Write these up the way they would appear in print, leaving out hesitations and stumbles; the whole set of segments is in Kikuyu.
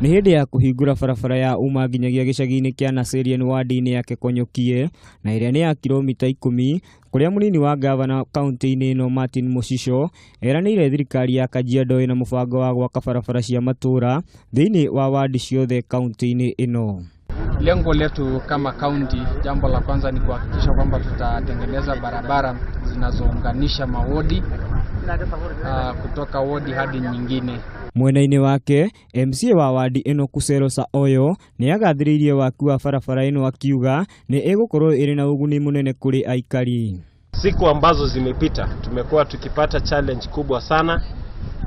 Nĩ hĩndĩ ya kũhingũra barabara ya uma nginyagia gĩcagi-inĩ kĩa Naserian wadi-inĩ ya Kekonyokie na ĩrĩa nĩ ya kilomita 10 kũrĩa mũnini wa gavana kaunti-inĩ ĩno Martin Mũcico eranĩire thirikari ya Kajiado ĩna mũbango wa gwaka barabara cia matũũra thĩinĩ wa wadi ciothe kaunti-inĩ ĩno. Lengo letu kama kaunti, jambo la kwanza ni kuhakikisha kwamba tutatengeneza barabara zinazounganisha mawodi kutoka wodi hadi nyingine. Mwena-inĩ wake MCA wa wadi ĩno Kusero Saoyo nĩ agathĩrĩirie waki wa barabara ĩno akiuga nĩ ĩgũkorwo ĩrĩ na ũguni mũnene kũrĩ aikari. Siku ambazo zimepita tumekuwa tukipata challenge kubwa sana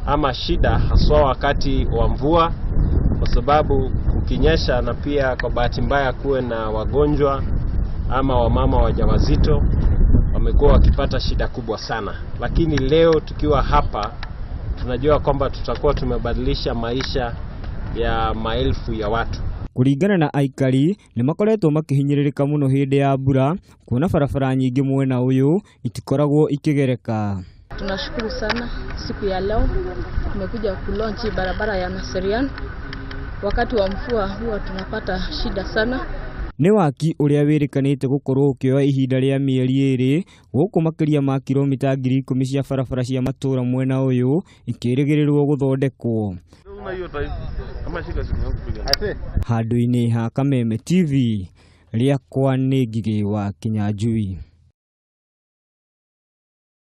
ama shida haswa wakati wa mvua, kwa sababu kukinyesha na pia kwa bahati mbaya kuwe na wagonjwa ama wamama wajawazito wamekuwa wakipata shida kubwa sana, lakini leo tukiwa hapa tunajua kwamba tutakuwa tumebadilisha maisha ya maelfu ya watu. Kũringana na aikari nĩ makoretwo makĩhinyĩrĩrĩka mũno hĩndĩ ya mbura kuona barabara nyingĩ mwena ũyũ itikoragwo ikĩgereka. Tunashukuru sana siku ya leo tumekuja kulaunch barabara ya Naserian. Wakati wa mvua huwa tunapata shida sana. Nĩ waki ũrĩa wĩrĩkanĩte gũkorwo ũkĩoya ihinda rĩa mĩeri 2 gũkũ makĩria ma kilomita 10,000 cia barabara cia matũũra mwena ũyũ ikĩrĩgĩrĩrwo gũthondekwo. Handũ-inĩ ha Kameme TV rĩakwa nĩ Ngigĩ wa Kinyanjui.